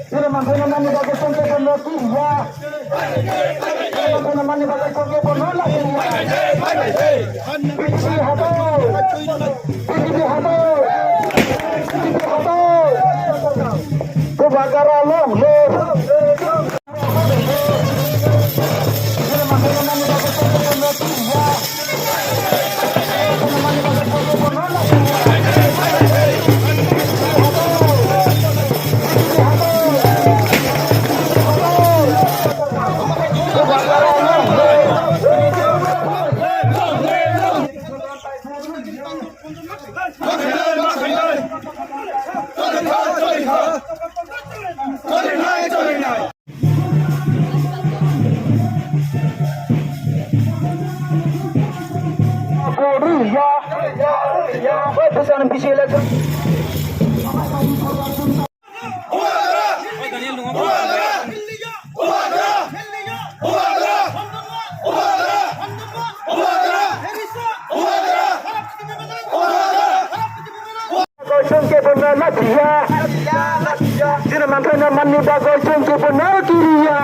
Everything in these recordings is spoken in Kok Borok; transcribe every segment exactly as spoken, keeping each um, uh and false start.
Chini manthai na mani bagwi chongke bono kiriya. Chini manthai na mani bagwi chongke bono la kiriya. B J P hato. B J P hato. B J P hato. Bubagra long live. Chongke bono lachiya. Chini manthai na mani bagwi chongke bono kiriya.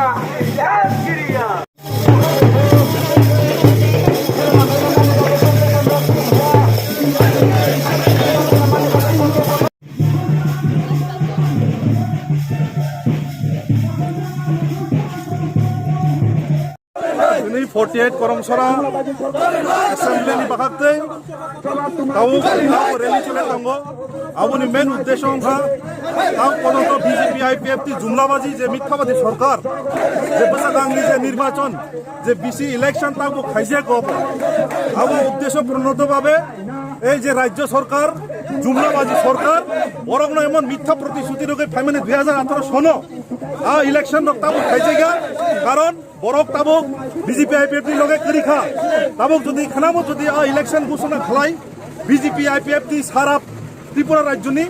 Tini forty eight Koromsora Assembly ni bakhak tei tao rally chole tongo. Aboni main uddesho wngkha tao pono B J P I P F T jumlabaji je mithabadi sorkar je bwsakangni je nirbachon je B C election tabo khaijak obo. Abo uddesho pronoto babe ei je rajyo sorkar jumlabaji sorkar borokno emon mitha protisuti rogwi phaimani dui hajar atharo sono a election rok tabo khaijak karon Borok tabuk B J P I P F T ni loge kwrwi kha. Tabuk jodi khnamo jodi a election ghosona khlai B J P I P F T ni sara Tripura rajyoni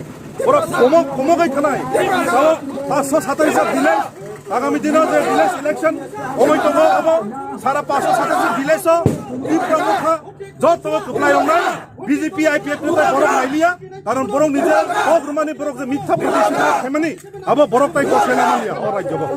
borok khomok khomok hai khanai. Tabuk paanshsho satais village agami dino je village election omoi tongo abo sara paanshsho satais village o Tripura motha joto kwplai wngnai B J P I P F T ni borok nailiya karon borok nije kok rwmani borok je mitha protishita khaimani abo borok tai kok khaina manya o rajyo bo.